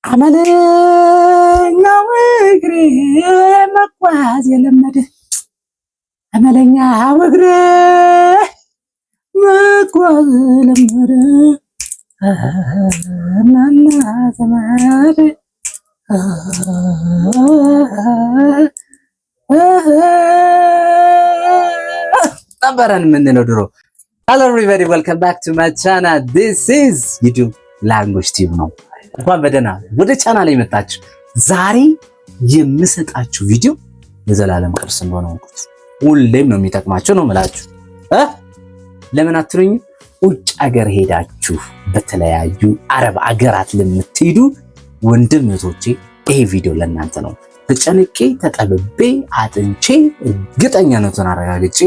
አመለኛው እግሬ መጓዝ የለመደ፣ አመለኛው እግሬ መጓዝ የለመደ ናና ዘመድ ነበረን የምንለው ድሮ። Hello everybody, welcome back to my channel. This is YouTube Language Tube ነው። እንኳን በደህና ወደ ቻናል የመጣችሁ። ዛሬ የምሰጣችሁ ቪዲዮ የዘላለም ቅርስ እንደሆነ እወቁት። ሁሌም ነው የሚጠቅማችሁ ነው የምላችሁ። ለምን አትሉኝም? ውጭ ሀገር ሄዳችሁ በተለያዩ አረብ አገራት ለምትሄዱ ወንድም እህቶቼ ይሄ ቪዲዮ ለእናንተ ነው። ተጨንቄ፣ ተጠብቤ፣ አጥንቼ፣ እርግጠኛነቱን አረጋግጬ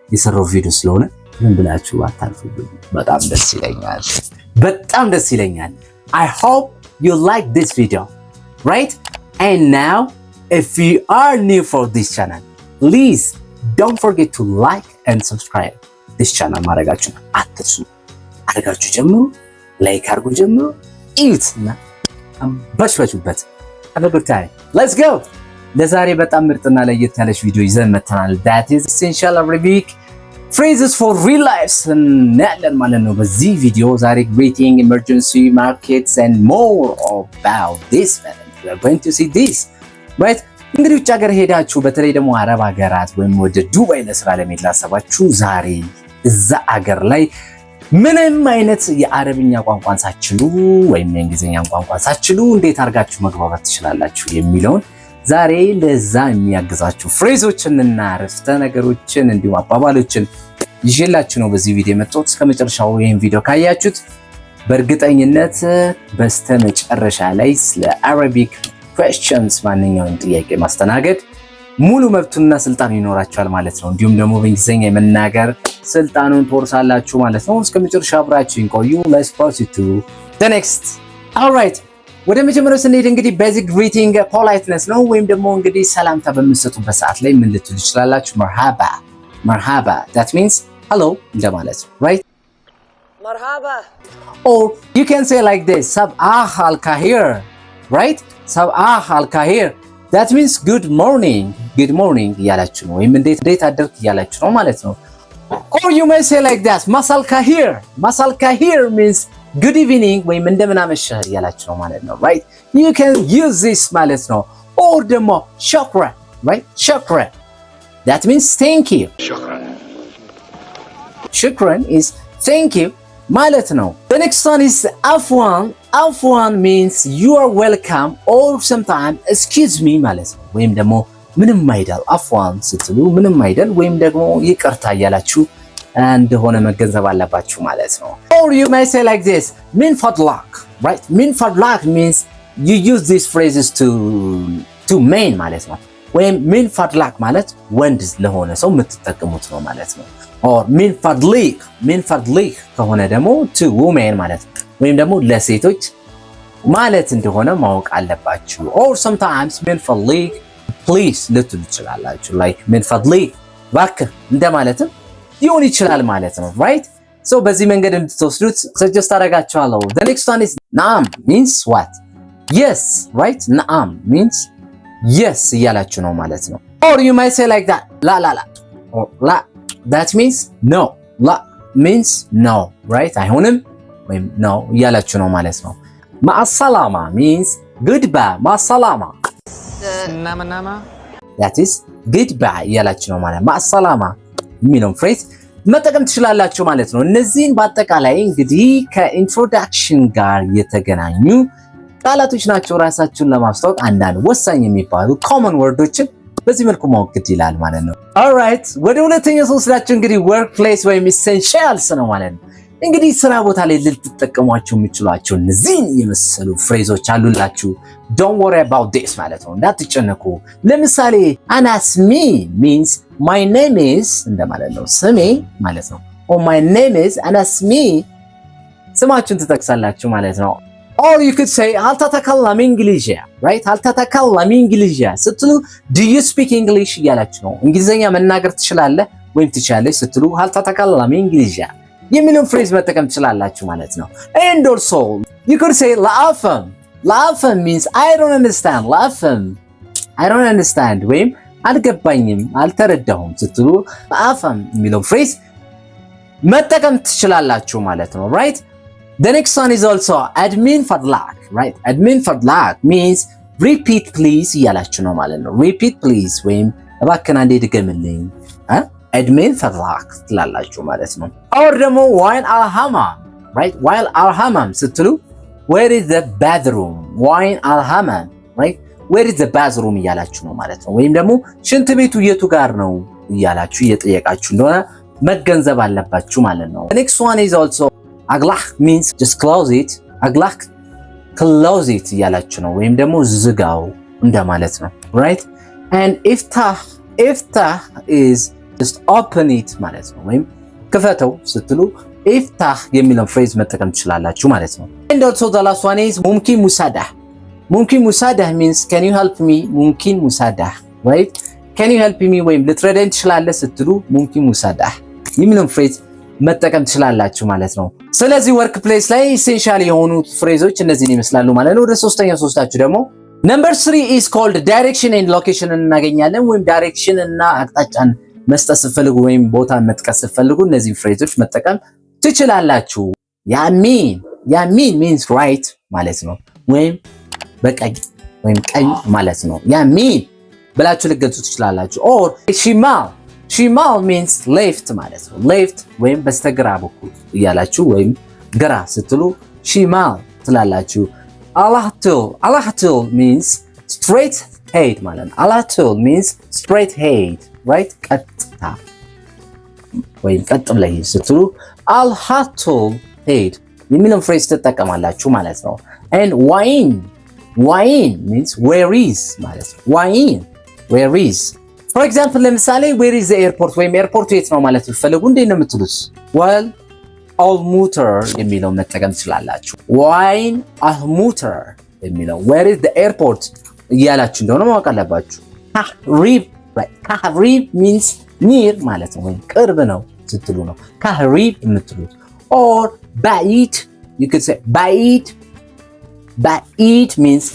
የሰራው ቪዲዮ ስለሆነ ምን ብላችሁ አታልፉብኝ። በጣም ደስ ይለኛል። በጣም ደስ ይለኛል። I hope you like this video, right? And now, if you are new for this channel, please don't forget to like and subscribe this channel ማድረጋችሁን አትርሱ። አድርጋችሁ ጀምሩ፣ like አድርጉ ጀምሩ፣ እዩት እና አንበሽበሹበት። Have a good time. Let's go! ለዛሬ በጣም ምርጥና ለየት ያለች ቪዲዮ ይዘን መተናል። That is essential Arabic phrases for real life እናያለን ማለት ነው። በዚህ ቪዲዮ ዛሬ greeting, emergency, markets and more about this. We are going to see this, right? እንግዲህ ውጭ ሀገር ሄዳችሁ በተለይ ደግሞ አረብ ሀገራት ወይም ወደ ዱባይ ለስራ ለመሄድ ላሰባችሁ ዛሬ እዛ አገር ላይ ምንም አይነት የአረብኛ ቋንቋን ሳትችሉ ወይም የእንግሊዝኛን ቋንቋ ሳትችሉ እንዴት አድርጋችሁ መግባባት ትችላላችሁ የሚለውን ዛሬ ለዛ የሚያግዛችሁ phrase ኦችንና አረፍተ ነገሮችን እንዲሁም አባባሎችን ይዤላችሁ ነው በዚህ ቪዲዮ የመጣሁት። እስከ መጨረሻው ይህን ቪዲዮ ካያችሁት በእርግጠኝነት በስተመጨረሻ ላይ ስለ Arabic questions ማንኛውንም ጥያቄ ማስተናገድ ሙሉ መብቱና ስልጣኑ ይኖራችኋል ማለት ነው። እንዲሁም ደግሞ በእንግሊዝኛ የመናገር ስልጣኑን ትወርሳላችሁ ማለት ነው። እስከ መጨረሻ አብራችሁን ቆዩ። Let's proceed to the next. Alright፣ ወደ መጀመሪያው ስንሄድ እንግዲህ basic greeting politeness ነው። ወይም ደግሞ እንግዲህ ሰላምታ በምትሰጡበት ሰዓት ላይ ምን ልትሉ ትችላላችሁ? መርሃባ፣ መርሃባ። That means hello እንደማለት ነው፣ right? መርሃባ። Or you can say like this, ሰባህ አልካሂር, right? ሰባህ አልካሂር, that means good morning, good morning እያላችሁ ነው፣ ወይም እንዴት እንዴት አደርክ እያላችሁ ነው ማለት ነው። Or you may say like that, መሳል ካሂር። መሳል ካሂር means good evening ወይም እንደምን አመሸህ እያላችሁ ነው ማለት ነው፣ right? You can use this ማለት ነው። Or ደግሞ ሸክረን, right? ሸክረን, that means thank you. ሽክረን is thank you ማለት ነው። The next one is አፍዋን። አፍዋን means you are welcome or sometimes excuse me ማለት ነው። ወይም ደግሞ ምንም አይደል፣ አፍዋን ስትሉ ምንም አይደል ወይም ደግሞ ይቅርታ እያላችሁ እንደሆነ መገንዘብ አለባችሁ ማለት ነው። Or you may say like this, ሚን ፈድላክ, right? ሚን ፈድላክ means you use these phrases to men ማለት ነው። ወይም ሚን ፈድላክ ማለት ወንድ ለሆነ ሰው የምትጠቀሙት ነው ማለት ነው። Or ሚን ፈድሊክ፣ ሚን ፈድሊክ ከሆነ ደግሞ to women ማለት ነው፣ ወይም ደግሞ ለሴቶች ማለት እንደሆነ ማወቅ አለባችሁ። Or sometimes ሚን ፈድሊክ please ልትሉ ትችላላችሁ። Like ሚን ፈድሊክ እባክህ እንደማለትም ሊሆን ይችላል ማለት ነው። Right, so በዚህ መንገድ እንድትወስዱት suggest አደርጋችኋለሁ። The next one is ነዓም means what? Yes, right? ነዓም means yes እያላችሁ ነው ማለት ነው። Or you might say like that, ላ ላ ላ or ላ, that means no. ላ means no, right? አይሆንም ወይም no እያላችሁ ነው ማለት ነው። ማአሰላማ means goodbye. ማአሰላማ ናማ ናማ። That is goodbye እያላችሁ ነው ማለት። ማአሰላማ የሚለውን phrase መጠቀም ትችላላችሁ ማለት ነው። እነዚህን በአጠቃላይ እንግዲህ ከ introduction ጋር የተገናኙ ቃላቶች ናቸው። ራሳችሁን ለማስተዋወቅ አንዳንድ ወሳኝ የሚባሉ common word ኦችን በዚህ መልኩ ማወቅ ግድ ይላል ማለት ነው። Alright፣ ወደ ሁለተኛው ስወስዳችሁ እንግዲህ workplace ወይም essentials ነው ማለት ነው። እንግዲህ ስራ ቦታ ላይ ልትጠቀሟቸው የምትችሏቸው እነዚህን የመሰሉ phrase ኦች አሉላችሁ። Don't worry about this ማለት ነው፣ እንዳትጨነቁ። ለምሳሌ አና ስሚ means my name is እንደማለት ነው፣ ስሜ ማለት ነው። Or my name is አና ስሚ፣ ስማችሁን ትጠቅሳላችሁ ማለት ነው። Or you could say هل تتكلم إنجليزية, right? هل تتكلم إنجليزية ስትሉ do you speak English እያላችሁ ነው። እንግሊዝኛ መናገር ትችላለህ ወይም ትችላለች ስትሉ هل تتكلم إنجليزية የሚለውን phrase መጠቀም ትችላላችሁ ማለት ነው። And also you could say لا أفهم. لا أفهم means I don't understand. لا أفهم, I don't understand ወይም አልገባኝም፣ አልተረዳሁም ስትሉ لا أفهم የሚለው phrase መጠቀም ትችላላችሁ ማለት ነው። Right, the next one is also عد من فضلك, right? عد من فضلك means repeat please እያላችሁ ነው ማለት ነው። Repeat please ወይም እባክህን አንዴ ድገምልኝ፣ عد من فضلك ትላላችሁ ማለት ነው። Or ደግሞ وين الحمام, right? وين الحمام ስትሉ where is the bathroom? وين الحمام, right? Where is the bathroom እያላችሁ ነው ማለት ነው። ወይም ደግሞ ሽንት ቤቱ የቱ ጋር ነው እያላችሁ እየጠየቃችሁ እንደሆነ መገንዘብ አለባችሁ ማለት ነው። Next one is also أغلق means just close it. أغلق, close it እያላችሁ ነው፣ ወይም ደግሞ ዝጋው እንደማለት ነው። Right, and افتح, افتح is just open it ማለት ነው፣ ወይም ክፈተው ስትሉ افتح የሚለውን phrase መጠቀም ትችላላችሁ ማለት ነው። And also the last one is ممكن مساعدة. ممكن مساعدة means can you help me? ممكن مساعدة, right? Can you help me ወይም ልትረዳኝ ትችላለህ ስትሉ ممكن مساعدة የሚለውን phrase መጠቀም ትችላላችሁ ማለት ነው። ስለዚህ workplace ላይ essential የሆኑ phrase ኦች እነዚህን ይመስላሉ ማለት ነው። ወደ ሶስተኛው ስወስዳችሁ ደግሞ number 3 is called direction and location እናገኛለን። ወይም direction እና አቅጣጫን መስጠት ስትፈልጉ ወይም ቦታ መጥቀስ ስትፈልጉ እነዚህን phrase ኦች መጠቀም ትችላላችሁ። يمين, يمين means right ማለት ነው፣ ወይም በቀኝ ወይም ቀኝ ማለት ነው። يمين ብላችሁ ልትገልጹ ትችላላችሁ። Or شمال, شمال means left ማለት ነው። Left ወይም በስተግራ በኩል እያላችሁ ወይም ግራ ስትሉ شمال ትላላችሁ። على طول, على طول means straight ahead ማለት ነው። على طول means straight ahead, right? ቀጥታ ወይም ቀጥ ብለህ ስትሉ على طول ሂድ የሚለውን phrase ትጠቀማላችሁ ማለት ነው። And وين, وين means where is ማለት ነው። وين, where is. For example, ለምሳሌ where is airport ወይም airport ኡ የት ነው ማለት ብትፈልጉ እንዴት ነው የምትሉት? Well, المطار የሚለውን መጠቀም ትችላላችሁ። وين المطار የሚለው where is airport እያላችሁ እንደሆነ ማወቅ አለባችሁ። قريب, قريب means near ማለት ነው፣ ወይም ቅርብ ነው ስትሉ ነው قريب የምትሉት። Or بعيد, you could say بعيد. بعيد means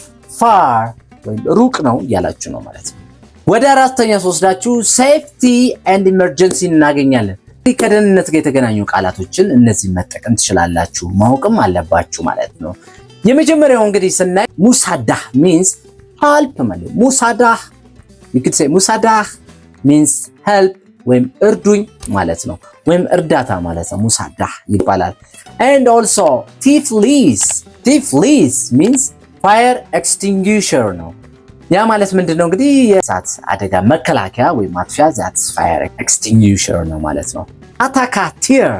far ወይም ሩቅ ነው እያላችሁ ነው ማለት ነው። ወደ አራተኛ ስወስዳችሁ safety and emergency እናገኛለን። ከደህንነት ጋር የተገናኙ ቃላቶችን እነዚህ መጠቀም ትችላላችሁ፣ ማወቅም አለባችሁ ማለት ነው። የመጀመሪያው እንግዲህ ስናይ مساعدة means help ማለት። مساعدة, you could say مساعدة means help ወይም እርዱኝ ማለት ነው፣ ወይም እርዳታ ማለት ነው። مساعدة ይባላል። And also تفليس, تفليس means fire extinguisher ነው። ያ ማለት ምንድን ነው እንግዲህ የእሳት አደጋ መከላከያ ወይም ማጥፊያ፣ that's fire extinguisher ነው ማለት ነው። هذا خطير,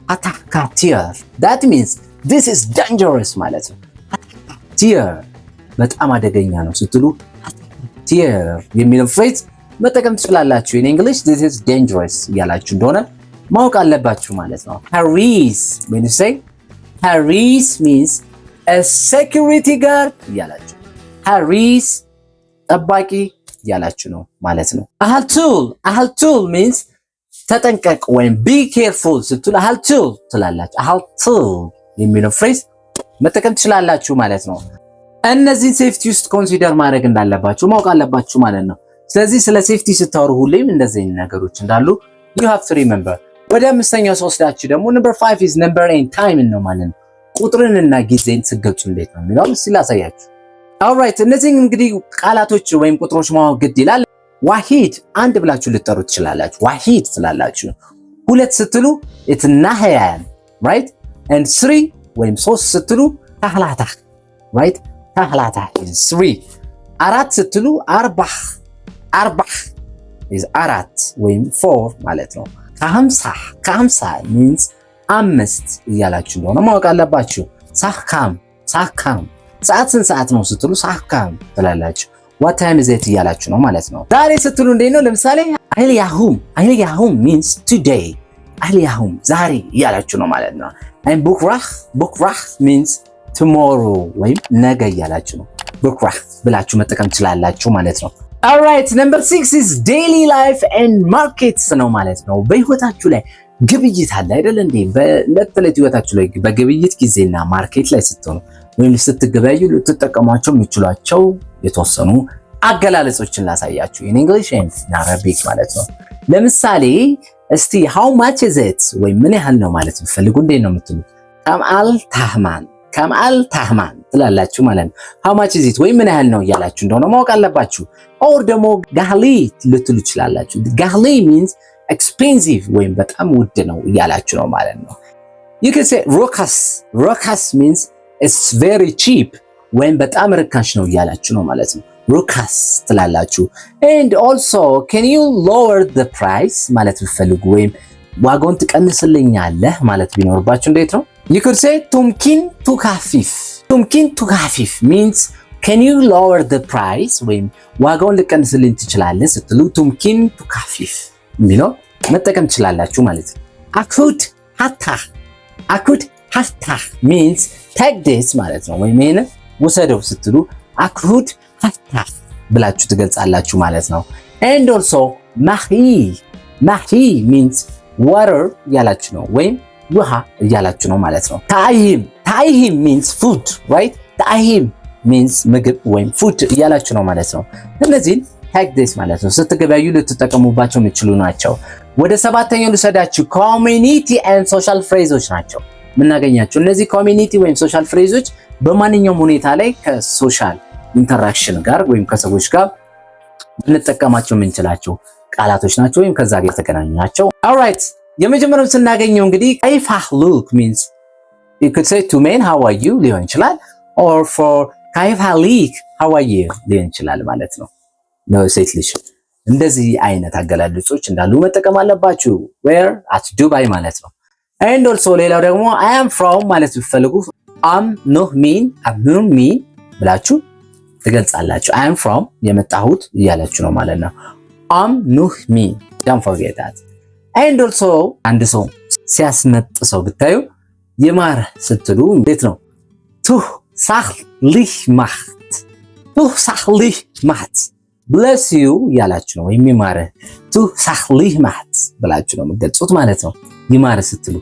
هذا خطير, that means this is dangerous ማለት ነው። خطير በጣም አደገኛ ነው ስትሉ خطير የሚለው phrase መጠቀም ትችላላችሁ። In English this is dangerous እያላችሁ እንደሆነ ማወቅ አለባችሁ ማለት ነው። حارس, when you say حارس means a security guard እያላችሁ፣ حارس ጠባቂ እያላችሁ ነው ማለት ነው። على طول, على طول means ተጠንቀቅ ወይም be careful ስትሉ على طول ትላላችሁ። على طول የሚለው phrase መጠቀም ትችላላችሁ ማለት ነው። እነዚህን safety ውስጥ consider ማድረግ እንዳለባችሁ ማወቅ አለባችሁ ማለት ነው። ስለዚህ ስለ safety ስታወሩ ሁሌም እንደዚህ ነገሮች እንዳሉ you have to remember። ወደ አምስተኛው ስወስዳችሁ ደግሞ number 5 is number and time ነው ማለት ነው። ቁጥርንና ጊዜን ስትገልጹ እንዴት ነው የሚለውን እስቲ ላሳያችሁ። Alright, እነዚህን እንግዲህ ቃላቶች ወይም ቁጥሮች ማወቅ ግድ ይላል። واحد አንድ ብላችሁ ልትጠሩ ትችላላችሁ። واحد ትላላችሁ። ሁለት ስትሉ اثنين, right? And three ወይም ሶስት ስትሉ ثلاثة, right? ثلاثة is three። አራት ስትሉ أربعة, أربعة is አራት ወይም four ማለት ነው። خمسة, خمسة means አምስት እያላችሁ እንደሆነ ማወቅ አለባችሁ። الساعة كم, الساعة كم ሰዓት ስንት ሰዓት ነው ስትሉ الساعة كم ትላላችሁ። What time is it እያላችሁ ነው ማለት ነው። ዛሬ ስትሉ እንዴት ነው? ለምሳሌ اليوم, اليوم means today፣ اليوم ዛሬ እያላችሁ ነው ማለት ነው። And بكرة, بكرة means tomorrow ወይም ነገ እያላችሁ ነው። بكرة ብላችሁ መጠቀም ትችላላችሁ ማለት ነው። Alright, number 6 is daily life and markets ነው ማለት ነው። በህይወታችሁ ላይ ግብይት አለ አይደል እንዴ? በዕለት ተዕለት ህይወታችሁ ላይ በግብይት ጊዜና market ላይ ስትሆኑ ወይም ስትገበያዩ ልትጠቀሟቸው የምትችሏቸው የተወሰኑ አገላለጾችን ላሳያችሁ in English and Arabic ማለት ነው። ለምሳሌ እስቲ "How much is it?" ወይም ምን ያህል ነው ማለት ብትፈልጉ እንዴት ነው የምትሉት? كم الثمن፣ كم الثمن ትላላችሁ ማለት ነው። "How much is it?" ወይም ምን ያህል ነው እያላችሁ እንደሆነ ማወቅ አለባችሁ። Or ደግሞ غالي ልትሉ ትችላላችሁ። غالي means expensive ወይም በጣም ውድ ነው እያላችሁ ነው ማለት ነው። You can say رخيص። رخيص means it's very cheap ወይም በጣም ርካሽ ነው እያላችሁ ነው ማለት ነው። رخيص ትላላችሁ። And also "Can you lower the price?" ማለት ብትፈልጉ ወይም ዋጋውን ትቀንስልኛለህ ማለት ቢኖርባችሁ እንዴት ነው? You could say ممكن تخفف። ممكن تخفف means "Can you lower the price?" ወይም ዋጋውን ልትቀንስልኝ ትችላለህ ስትሉ ممكن تخفف የሚለው መጠቀም ትችላላችሁ ማለት ነው። آخذ هذا፣ آخذ هذا means "Take this" ማለት ነው። ወይም ይሄን ውሰደው ስትሉ آخذ هذا ብላችሁ ትገልጻላችሁ ማለት ነው። And also ماء፣ ماء means water እያላችሁ ነው ወይም ውሃ እያላችሁ ነው ማለት ነው። طعام፣ طعام means food, right? طعام means ምግብ ወይም food እያላችሁ ነው ማለት ነው። እነዚህን "take this" ማለት ነው ስትገበያዩ ልትጠቀሙባቸው የሚችሉ ናቸው። ወደ ሰባተኛው ልውሰዳችሁ። Community and social phrase ኦች ናቸው የምናገኛቸው። እነዚህ community ወይም social phrase ኦች በማንኛውም ሁኔታ ላይ ከ social interaction ጋር ወይም ከሰዎች ጋር ልንጠቀማቸው የምንችላቸው ቃላቶች ናቸው ወይም ከዛ ጋር የተገናኙ ናቸው። Alright፣ የመጀመሪያው ስናገኘው እንግዲህ كيف حالك means you could say to men "How are you?" ሊሆን ይችላል or for كيف حالك፣ "How are you?" ሊሆን ይችላል ማለት ነው። ለሴት ልጅ እንደዚህ አይነት አገላለጾች እንዳሉ መጠቀም አለባችሁ። Where? At ዱባይ ማለት ነው። And also ሌላው ደግሞ "I am from" ማለት ብትፈልጉ أم ኑህ من፣ أم ኑህ من ብላችሁ ትገልጻላችሁ። "I am from" የመጣሁት እያላችሁ ነው ማለት ነው። أم ኑህ من፣ don't forget that። And also አንድ ሰው ሲያስነጥሰው ብታዩ ይማርህ ስትሉ እንዴት ነው? ቱህ ሳህሊህ ማህት፣ ቱህ ሳህሊህ ማህት፣ "Bless you" እያላችሁ ነው። ወይም ይማርህ፣ ቱህ ሳህሊህ ማህት ብላችሁ ነው የምትገልጹት ማለት ነው። ይማርህ ስትሉ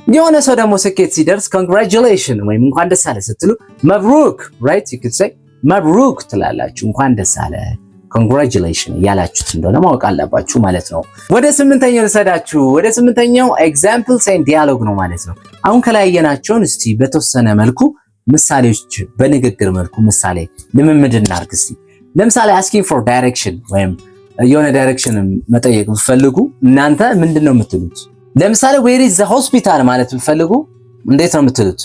የሆነ ሰው ደግሞ ስኬት ሲደርስ "Congratulation" ወይም እንኳን ደስ አለህ ስትሉ مبروك፣ right? You could say مبروك ትላላችሁ። እንኳን ደስ አለህ፣ congratulation እያላችሁት እንደሆነ ማወቅ አለባችሁ ማለት ነው። ወደ ስምንተኛው ልውሰዳችሁ። ወደ ስምንተኛው examples and dialogue ነው ማለት ነው። አሁን ከላይ ያየናቸውን እስቲ በተወሰነ መልኩ ምሳሌዎች በንግግር መልኩ ምሳሌ ልምምድ እናድርግ እስቲ። ለምሳሌ asking for direction ወይም የሆነ direction መጠየቅ ብትፈልጉ እናንተ ምንድን ነው የምትሉት? ለምሳሌ "Where is the hospital?" ማለት ብትፈልጉ እንዴት ነው የምትሉት?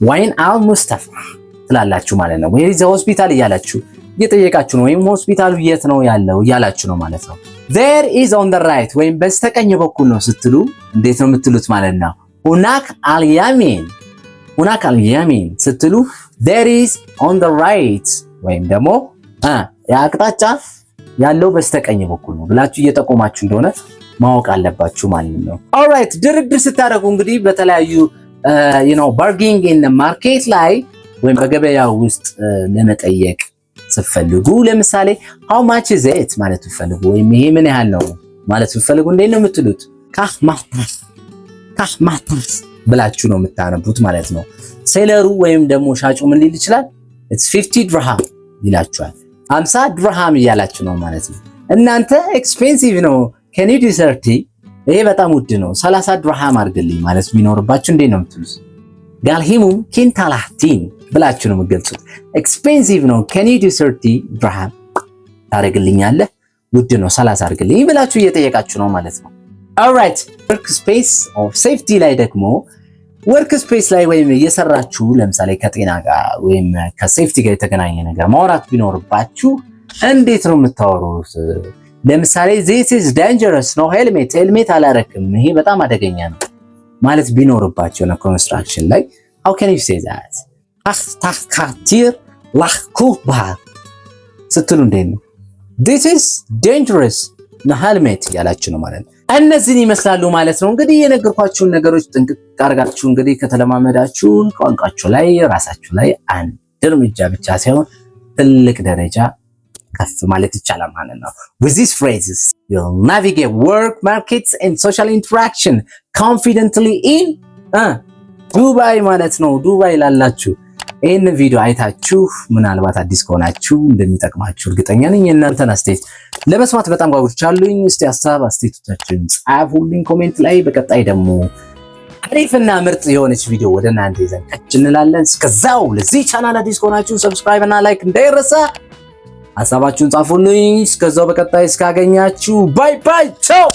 وين المستشفى ትላላችሁ ማለት ነው። "Where is the hospital?" እያላችሁ እየጠየቃችሁ ነው፣ ወይም ሆስፒታሉ የት ነው ያለው እያላችሁ ነው ማለት ነው። "There is on the right" ወይም በስተቀኝ በኩል ነው ስትሉ እንዴት ነው የምትሉት ማለት ነው? هناك اليمين፣ هناك اليمين ስትሉ "There is on the right" ወይም ደግሞ የአቅጣጫ ያለው በስተቀኝ በኩል ነው ብላችሁ እየጠቆማችሁ እንደሆነ ማወቅ አለባችሁ ማለት ነው። Alright፣ ድርድር ስታደርጉ እንግዲህ በተለያዩ bargaining in market ላይ ወይም በገበያው ውስጥ ለመጠየቅ ስትፈልጉ ለምሳሌ "How much is it?" ማለት ብትፈልጉ ወይም ይሄ ምን ያህል ነው ማለት ብትፈልጉ እንዴት ነው የምትሉት? كم هذا፣ كم هذا ብላችሁ ነው የምታነቡት ማለት ነው። Seller ኡ ወይም ደግሞ ሻጩ ምን ሊል ይችላል? "It's 50 ድርሃም" ይላችኋል። 50 ድርሃም እያላችሁ ነው ማለት ነው። እናንተ "Expensive ነው፣ can you do 30? ይሄ በጣም ውድ ነው፣ 30 ድርሃም አድርግልኝ" ማለት ቢኖርባችሁ እንዴት ነው የምትሉት? غالي ممكن 30 ብላችሁ ነው የምትገልጹት። "Expensive ነው፣ can you do 30 ድርሃም ታደርግልኛለህ? ውድ ነው፣ 30 አድርግልኝ" ብላችሁ እየጠየቃችሁ ነው ማለት ነው። Alright፣ work space of safety ላይ ደግሞ work space ላይ ወይም እየሰራችሁ ለምሳሌ ከጤና ጋር ወይም ከ safety ጋር የተገናኘ ነገር ማውራት ቢኖርባችሁ እንዴት ነው የምታወሩት? ለምሳሌ "This is dangerous፣ no helmet፣ ሄልሜት አላረክም፣ ይሄ በጣም አደገኛ ነው" ማለት ቢኖርባችሁ ነው construction ላይ how can you say that? ታክታክቲር ላኩባ ስትሉ እንዴት ነው? "This is dangerous፣ no helmet" እያላችሁ ነው ማለት ነው። እነዚህን ይመስላሉ ማለት ነው። እንግዲህ የነገርኳችሁን ነገሮች ጥንቅቅ አድርጋችሁ እንግዲህ ከተለማመዳችሁ ቋንቋችሁ ላይ ራሳችሁ ላይ አንድ እርምጃ ብቻ ሳይሆን ትልቅ ደረጃ ከፍ ማለት ይቻላል ማለት ነው። With these phrases, you'll navigate work, markets and social interaction confidently in ዱባይ ማለት ነው። ዱባይ ላላችሁ ይህንን ቪዲዮ አይታችሁ ምናልባት አዲስ ከሆናችሁ እንደሚጠቅማችሁ እርግጠኛ ነኝ። የእናንተን አስተያየት ለመስማት በጣም ጓጉቻለሁኝ። እስቲ ሀሳብ አስተያየቶቻችሁን ጻፉልኝ comment ላይ። በቀጣይ ደግሞ አሪፍና ምርጥ የሆነች ቪዲዮ ወደ እናንተ ይዘን ከች እንላለን። እስከዛው ለዚህ ቻናል አዲስ ከሆናችሁ subscribe እና like እንዳይረሳ፣ ሀሳባችሁን ጻፉልኝ። እስከዛው በቀጣይ እስካገኛችሁ bye bye፣ ቻው።